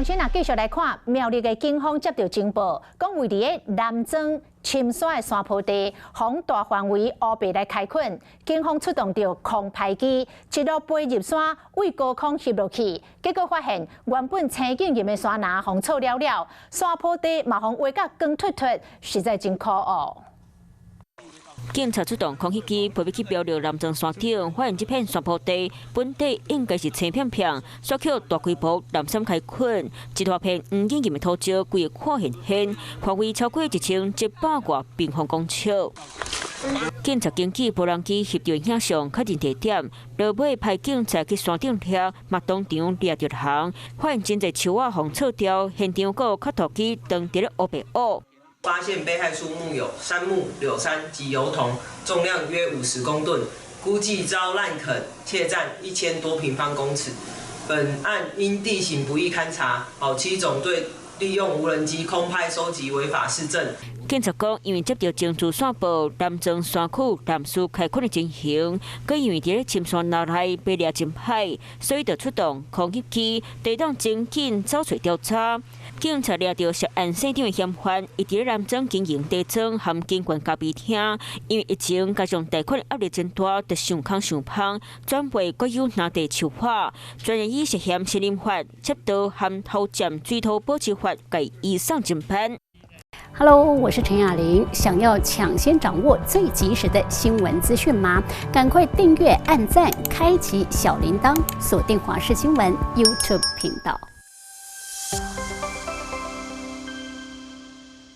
中心啊，繼續來看苗栗的警方接到情報，講位佇个南莊深山的山坡地，予大範圍烏白來開墾，警方出動著空拍機，一路飛入山，對高空翕落去，結果發現原本青金金的山林予剉了了，山坡地嘛予挖甲光禿禿，實在真可惡。警察出動空翕機飛去苗栗南莊山頂，發現這片山坡地本底應該是青片片，煞予大規模濫搧開墾，一大片黃金金的土石，規个看現現，範圍超過1700外平方公尺。警察根據無人機翕著影像確認地點，落尾派警察去山頂遐，嘛當場掠著人，發現真濟樹仔予剉掉，現場閣有磕土機當佇咧烏白挖。發現被害樹木有杉木、柳杉及油桐，重量約50公噸，估計遭濫墾，竊佔1000多平方公尺。本案因地形不易勘查，七總隊利用無人機空拍收集違法事證。警察講，因為接著情資線報南莊山區濫私開墾的情形，閣因為佇咧深山林內爬掠真歹，所以就出動空翕機，地當真緊走揣調查。警察掠著涉案姓張的嫌犯，伊佇咧南莊經營茶莊含金冠咖啡廳，因為疫情加上貸款壓力真大，就想空想芳，轉賣國有林地樹仔，專人以涉嫌森林法、竊盜含偷佔水土保持法，共移送偵辦。 Hello，我是陳雅玲。想要搶先掌握最及時的新聞資訊嗎？趕快訂閱、按讚、開啟小鈴鐺，鎖定華視新聞 YouTube 頻道。